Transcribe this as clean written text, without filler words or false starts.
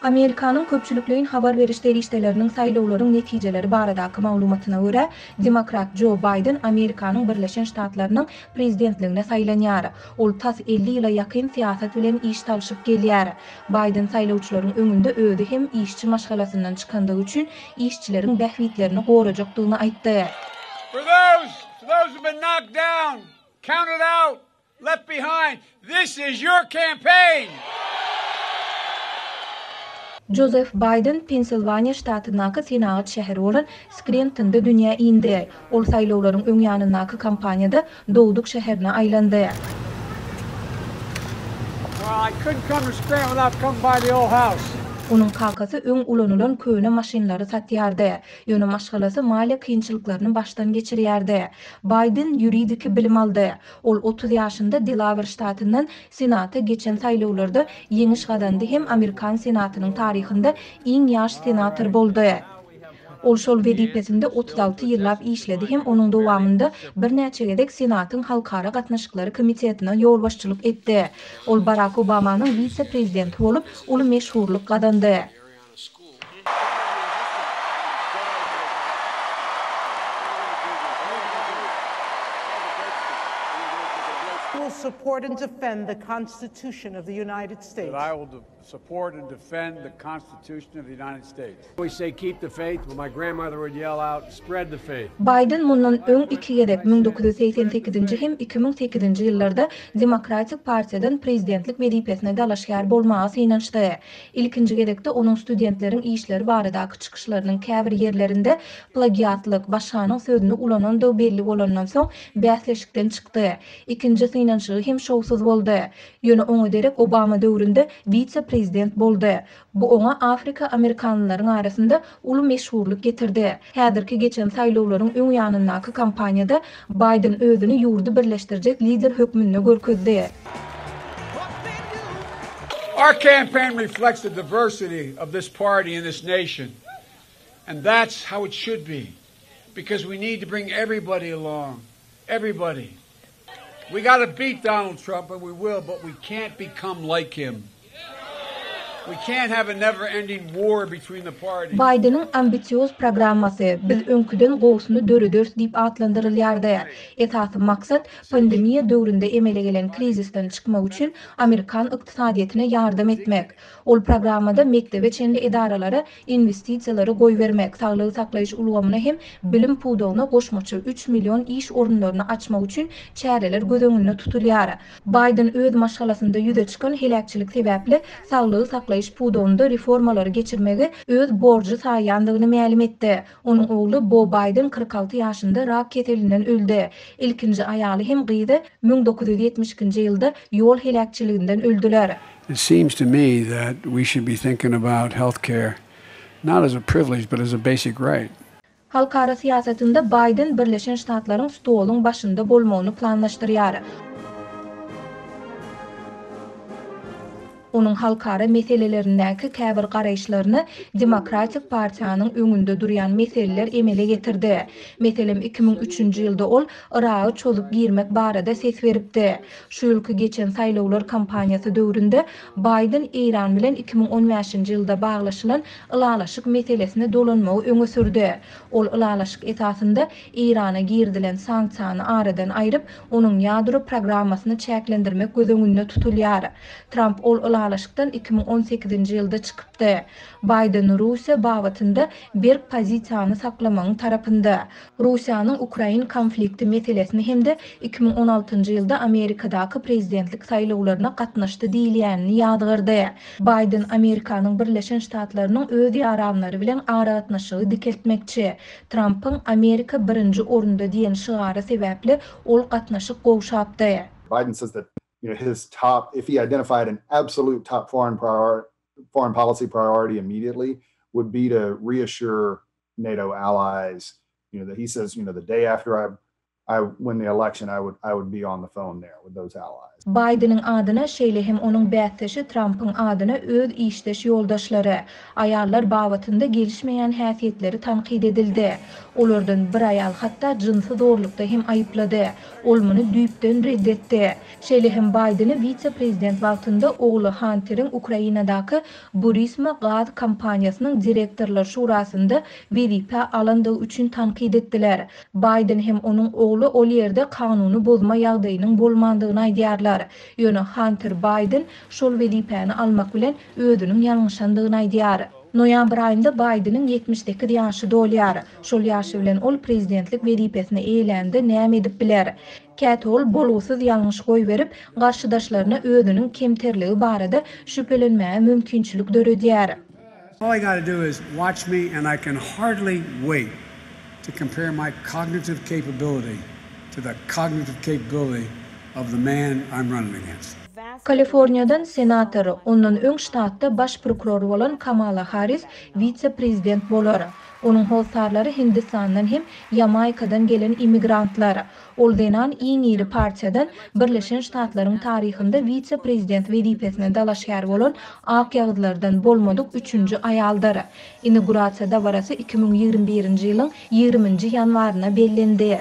Amerikanyň köpçülikleýin habar beriş serişdeleriniň saýlawlaryň netijeleri baradaky maglumatyna görä, demokrat Jo Baýden Amerikanyň Birleşen Ştatlarynyň prezidentligine saýlanýar. Ol tas 50 ýyla ýakyn syýasat bilen iş salşyp gelýär. Baýden saýlawçylaryň öňünde özi hem işçi maşgalasyndan çykandygy üçin işçileriň bähbitlerini gorajakdygyny aýtdy. For those, for those who've been knocked down, counted out, left behind, this is your campaign! Jozef Baýden Pensilwaniýa ştatyndaky senagat şäheri bolan Skrentonda dünýä indi. Ol saýlawlaryň öň ýanyndaky kampaniýada dogduk şäherine aýlandy. Onuň kakasy öň ulanylan köne maşynlary satýardy. Ýöne maşgalasy maliýe kynçylyklaryny başdan geçirýärdi. Baýden ýuridiki bilim aldy. Ol 30 ýaşynda Delawer ştatyndan Senata geçen saýlawlarda ýeňiş gazandy hem amerikan Senatynyň taryhynda iň ýaş senator boldy. Ol şol wezipesinde 36 ýyllap işledi hem onuň dowamynda birnäçe gezek Senatyň Halkara gatnaşyklary komitetine ýolbaşçylyk etdi. Ol Barak Obamanyň wise-prezidenti bolup, uly meşhurlyk gazandy. Will support and defend the Constitution of the United States. That I will support and defend the Constitution of the United States. We say keep the faith, but my grandmother would yell out, spread the faith. Baýden mundan öň iki gezek, 1988-nji hem 2008-nji ýyllarda Demokratik partiýadan prezidentlik wezipesine dalaşgär bolmaga synanyşdy. Ilkinji gezekde onuň studentleriň işleri baradaky çykyşlarynyň käbir ýerlerinde plagiatlyk, başganyň sözüni ulanandygy belli bolandan soň bäsleşikden çykdy. Ikinji synanyşygy hem şowsuz boldy. Ýöne oňa derek Obama döwründe wise-prezident boldy. Bu oňa afrika-amerikanlylaryň arasynda uly meşhurlyk getirdi. Häzirki geçen saýlawlaryň öň ýanyndaky kampaniýada Baýden özüni ýurdy birleşdirjek lider hökmünde görkezdi. Our campaign reflects the diversity of this party and this nation, and that's how it should be, because we need to bring everybody along, everybody. We got to beat Donald Trump, and we will, but we can't become like him. We can't have a never-ending war between the parties. Baýdeniň ambisiýoz programmasy Biz öňküden gowusyny dörederis diýip atlandyrylýardy. Esasy maksat, pandemiýa döwründe emele gelen krizisden çykmak üçin amerikan ykdysadyýetine ýardam etmek. Ol programmada mekdebe çenli edaralara inwestisiýalary goýbermek, saglygy saklaýyş ulgamyna hem bilim pudagyna goşmaça üç million iş orunlaryny açmak üçin çäreler göz öňünde tutulýar. Baýden öz maşgalasynda ýüze çykan heläkçilik sebäpli saglygy saklaýyş pudagynda reformalary geçirmegi öz borjy saýýandygyny mälim etdi. Onuň ogly Bo Baýden 46 ýaşynda rak keselinden öldi. Ilkinji aýaly hem gyzy 1972-nji ýylda ýol heläkçiliginden öldüler. It seems to me that we should be thinking about health care not as a privilege but as a basic right. Halkara syýasatynda Baýden Birleşen Ştatlaryň stoluň başynda bolmagyny planlaşdyrýar. Onuň halkara meselelerindäki käbir garaýyşlaryny Demokratik partiýanyň öňünde durýan meseleler emele getirdi. Meselem, 2003-nji ýylda ol Yraga çozup girmek barada ses beripdi. Şu ýylky geçen saýlawlar kampaniýasy döwründe Baýden Eýran bilen 2015-nji ýylda baglaşylan ylalaşyk meselesine dolanmagy öňe sürdi. Ol ylalaşyk esasynda Eýrana girizilen sanksiýany aradan aýryp, onuň ýadro programmasyny çäklendirmek göz öňünde tutulýar. Tramp ol ylalaşykdan 2018-nji ýylda çykypdy. Baýden Russiýa babatynda berk pozisiýany saklamagyň tarapynda. Russiýanyň ukrain konflikti meselesini hem-de 2016-njy ýylda Amerikadaky prezidentlik saýlawlaryna gatnaşdy diýilýänini ýazgardy. Baýden Amerikanyň Birleşen Ştatlarynyň öz ýaranlary bilen aragatnaşygy dikeltmekçi. Trampyň Amerika birinji orunda diýen şygary sebäpli ol gatnaşyk gowşapdy. Biden says that you know his top if he identified an absolute top foreign prior foreign policy priority immediately would be to reassure NATO allies, you know, that he says, you know, the day after I I win the election, I would I would be on the phone there with those allies. Baýdeniň adyna, şeýle hem onuň bäsdeşi Trampyň adyna öz işdeş ýoldaşlary, aýallar babatynda gelişmeýän häsiýetleri tankyt edildi. Olardan bir aýal hatda jynsy zorlukda hem aýyplady. Ol muny düýpden ret etdi. Şeýle hem Baýdeni wise-prezident wagtynda ogly Hanteriň Ukrainadaky Burisma gaz kompaniýasynyň direktorlar şurasynda wezipä alandygy üçin tankyt etdiler. Baýden hem onuň ogly ol ýerde kanuny bozma ýagdaýynyň bolmandygyny aýdýarlar. Ýöne Hanter Baýden şol wezipäni almak bilen özüniň ýalňyşandygyny aýdýar. Noýabr aýynda Baýdeniň 78 ýaşy dolýar. Şol ýaşy bilen ol prezidentlik wezipesini eýelände näme edip biler? Käte ol bolgusyz ýalňyş goýberip, garşydaşlaryna özüniň kemterligi barada şübhelenmäge mümkinçilik döredýär. All you gotta do is watch me and I can hardly wait to compare my cognitive capability to the cognitive capability of the man I'm running against. Kaliforniýadan senator, ondan öň ştatda baş prokuror bolan Kamala Harris wise-prezident bolar. Onuň hossarlary Hindistandan hem Ýamaýkadan gelen immigrantlar. Ol zenan iň iri partiýadan Birleşen Ştatlaryň taryhynda wise-prezident wezipesine dalaşgär bolan akýagyzlardan bolmadyk üçünji aýaldyr. Inagurasiýa dabarasy 2021-nji ýylyň ýigriminji ýanwaryna bellendi.